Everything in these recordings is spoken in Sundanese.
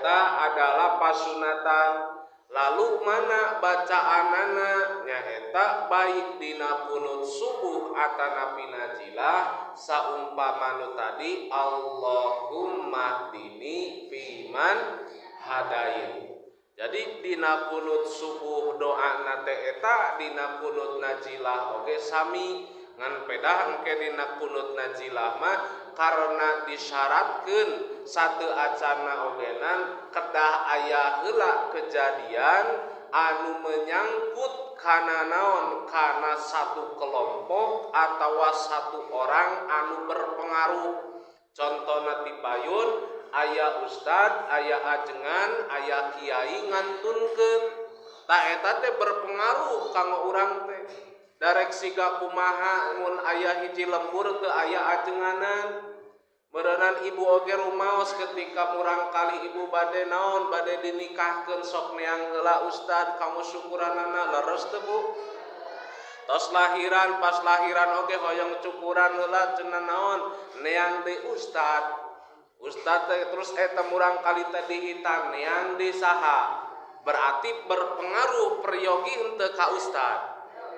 Eta adalah pasunatan. Lalu mana bacaanana? Nyaeta baik dina kunut subuh atanapi najilah, saumpama nu tadi, Allahumma hdini fiman hadait. Jadi dina kunut subuh doa teh eta, dina kunut najilah oge sami, ngan pedah engke dina kunut najilah mah karena disyaratkeun satu acana ogenan kedah aya heula kejadian anu menyangkut kana naon, kana satu kelompok atau satu orang anu berpengaruh. Contohna tipayun aya ustad, aya ajengan, aya kiai ngantunkeun, tah eta teh berpengaruh kanggo urang teh. Darek siga kumaha mun aya hiji lembur teu aya ajenganan, meureunan ibu oge rumaos ketika murang kali ibu bade naon, bade dinikahkeun, sok neang heula ustad kanggo syukuranana. Leres teu, Bu? Tos lahiran, pas lahiran oge hoyong cukuran heula cenah, naon, neang deui ustad. Ustad teh terus eta murang kali teh dihitan, neang deui saha? Berarti berpengaruh peryogi henteu ka ustad?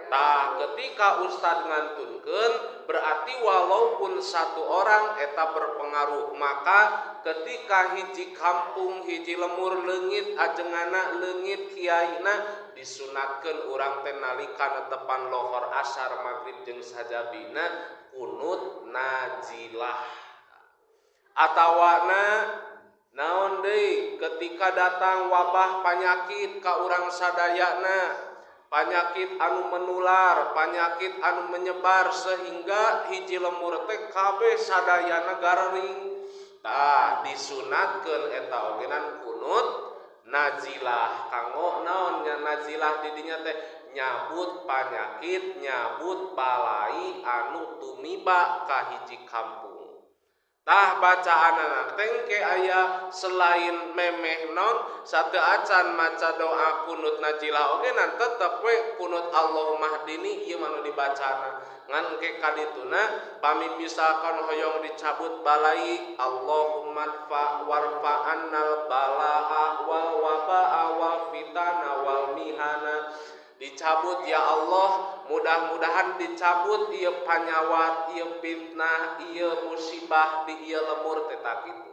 Tah, ketika ustad ngantunkeun, berarti walaupun satu orang eta berpengaruh. Maka ketika hiji kampung, hiji lemur leungit ajengana, leungit kiaina, disunatkeun urang teh nalika netepan lohor, asar, maghrib jeung sajabina kunut najilah. Atawana naon deui, ketika datang wabah penyakit ka urang sadayana, penyakit anu menular, penyakit anu menyebar sehingga hiji lemur teh kabeh sadayana garing, tah disunatkeun eta ogenan kunut nazilah. Kanggo naon nya nazilah didinya teh? Nyabut penyakit, nyabut balai anu tumiba ka hiji kampung. Tah, bacaan tengke aya selain memeh non satu acan maca doa kunut najilah oge nan tetep we kunut Allahumma hdini ieu mah nu dibacana. Ngan engke kadituna pami misalkan hoyong dicabut balai, Allahumma dfa warfa annal balaa wal wabaa wal fitana wal mihana. Dicabut ya Allah, mudah-mudahan dicabut ieu panyawat, ieu fitnah, ieu musibah di ieu lemur teh. Tah, kitu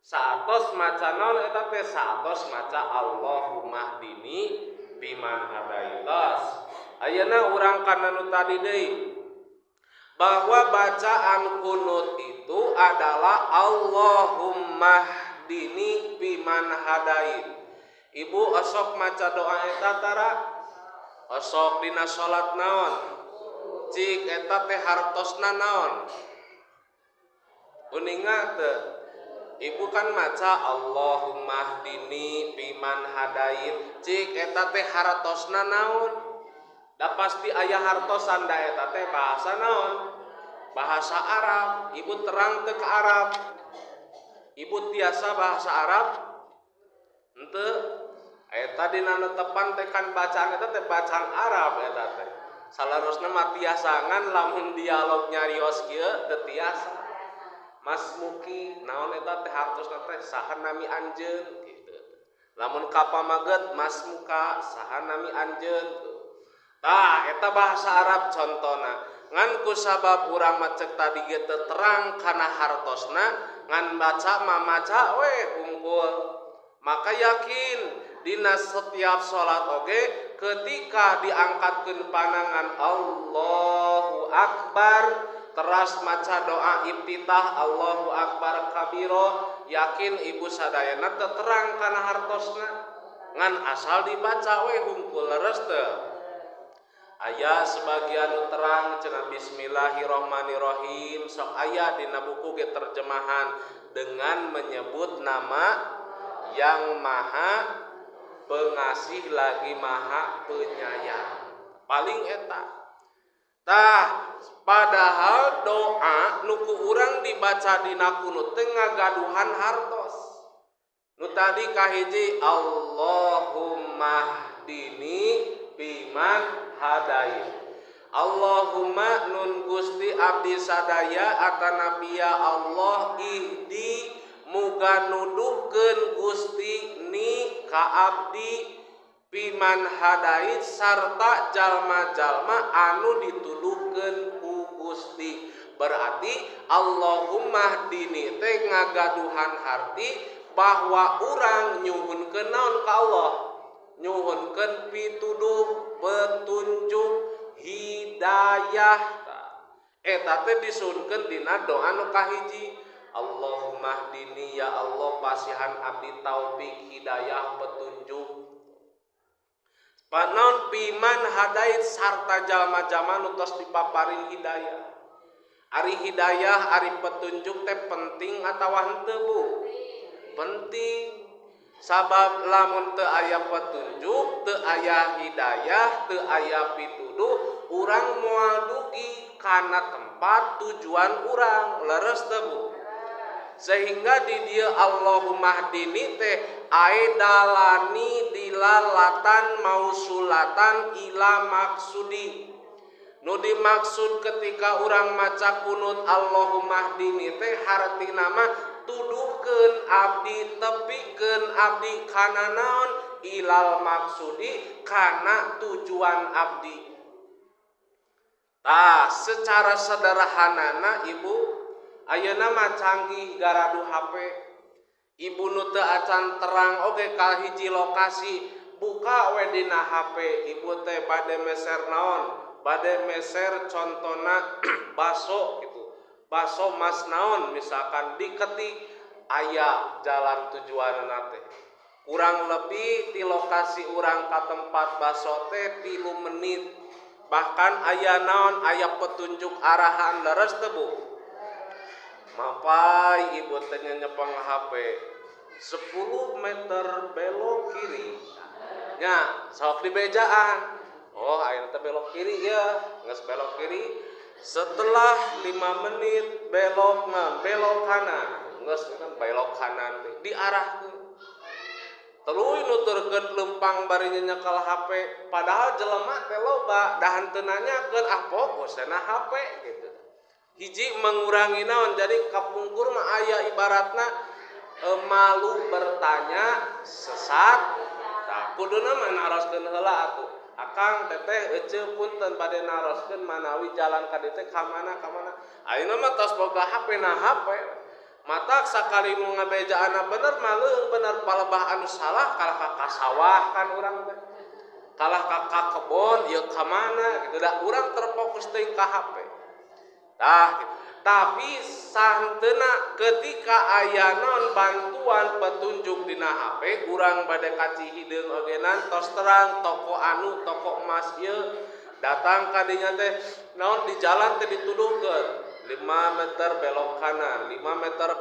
saatos maca naon eta teh? Saatos maca Allahumma hdini fiman hadaitas. Ayeuna urang kana nu tadi deui, bahwa bacaan kunut itu adalah Allahumma hdini fiman hadait. Ibu osok maca doa eta tara? Osok. Dina salat naon? Cik, eta teh hartosna naon? Uninga teu ibu? Kan maca Allahumma hdini fiman hadait. Cik, eta teh hartosna naon? Da pasti aya hartosan, da eta teh bahasa naon? Bahasa Arab. Ibu terang teu ke Arab? Ibu tiasa bahasa Arab henteu? Eta dina netepan teh kan bacaan eta teh bacaan Arab. Eta teh salarosna mah tiasa, ngan lamun dialog nyarios kieu teu tiasa. Mas Muki, naon eta teh hartosna teh? Saha nami anjeun? Gitu. Lamun ka pamaget, Mas Muka, saha nami anjeun? Tah, eta bahasa Arab contona. Ngan ku sabab urang mah cek tadi ge teu terang kana hartosna, ngan baca mah maca we hungkul. Maka yakin dina setiap salat oge ketika diangkatkeun panangan Allahu Akbar, teras maca doa iftitah Allahu Akbar kabiro, yakin ibu sadayana teu terang kana hartosna, ngan asal dibaca we hungkul. Leres teu? Aya sebagian nu terang cenah, bismillahirrahmanirrahim. Sok aya dina buku ge terjemahan dengan menyebut nama yang Maha Pengasih lagi Maha Penyayang. Paling eta. Tah, padahal doa nu ku urang dibaca dina kunut teh ngagaduhan hartos. Nu tadi kahiji, Allahumma hdini fiman hadait. Allahumma nun Gusti abdi sadaya atanapia Allah, ihdi muga nuduhkeun Gusti. Ka abdi, fiman hadait sarta jalma-jalma anu dituduhkeun ku Gusti. Berarti Allahumma hdini teh ngagaduhan harti bahwa urang nyuhunkeun naon ka Allah? Nyuhunkeun pituduh, petunjuk, hidayah. Eta teh disuhunkeun dina doa nu kahiji. Allahumma hdini, ya Allah, pasihan abdi taufik, hidayah, petunjuk. Panon fiman hadait sarta jalma-jalma nu tos dipaparin hidayah. Ari hidayah, ari petunjuk teh penting atawa henteu, Bu? Penting. Sabab lamun teu aya petunjuk, teu aya hidayah, teu aya pituduh, urang moal dugi kana tempat tujuan urang. Leres teu, Bu? Sehingga di dieu Allahumma hdini teh aidalani dilalatan mausulatan ila maksudi. Nu dimaksud ketika urang maca kunut Allahumma hdini teh hartina mah tuduhkeun abdi, tepikeun abdi kana naon? Ilal maksudi, kana tujuan abdi. Tah, secara sederhanana, Ibu, ayeuna mah canggih, garadu HP. Ibu nu teu acan terang oge ka hiji lokasi, buka we dina HP. Ibu teh bade meser naon? Bade meser contona baso gitu, baso mas naon misalkan, diketik aya jalan tujuan teh. Kurang lebih di lokasi urang ka tempat baso teh 3 menit, bahkan aya naon, aya petunjuk arahan. Leres teu, Bu? Mapai ibu teh nyepeng HP, 10 meter belok kiri nya, sok dibejaan, oh, ayeuna teh belok kiri ya. Geus belok kiri, setelah 5 menit belok nah, belok kanan. Geus belok kanan teh diarahkeun, tuluy nuturkeun lempang bari nyekel HP, padahal jelema teh loba, da henteu nanyakeun, ah, fokus na HP gitu. Hiji, mengurangi naon? Jadi kapungkur mah aya ibaratna malu bertanya sesat. Tah, kuduna mah naroskeun heula atuh, "Akang, Teteh, ece, punten, bade naroskeun manawi jalan ka dieu teh ka mana, ka mana?" Ayeuna mah tos boga HP na HP, matak sakali nu ngabejaanna bener mah leuheung bener, palebah anu salah kalah ka sawah kan urang teh, kalah ka kebon ieu ka mana gitu, da urang terfokus teuing ka HP. Tah gitu. Tapi sahenteuna ketika aya naon, bantuan petunjuk dina HP, urang bade ka Cihideung oge tos terang, toko anu, toko emas ieu, datang ka dinya teh naon, di jalan teh dituduhkeun 5 meter belok kanan, 5 meter.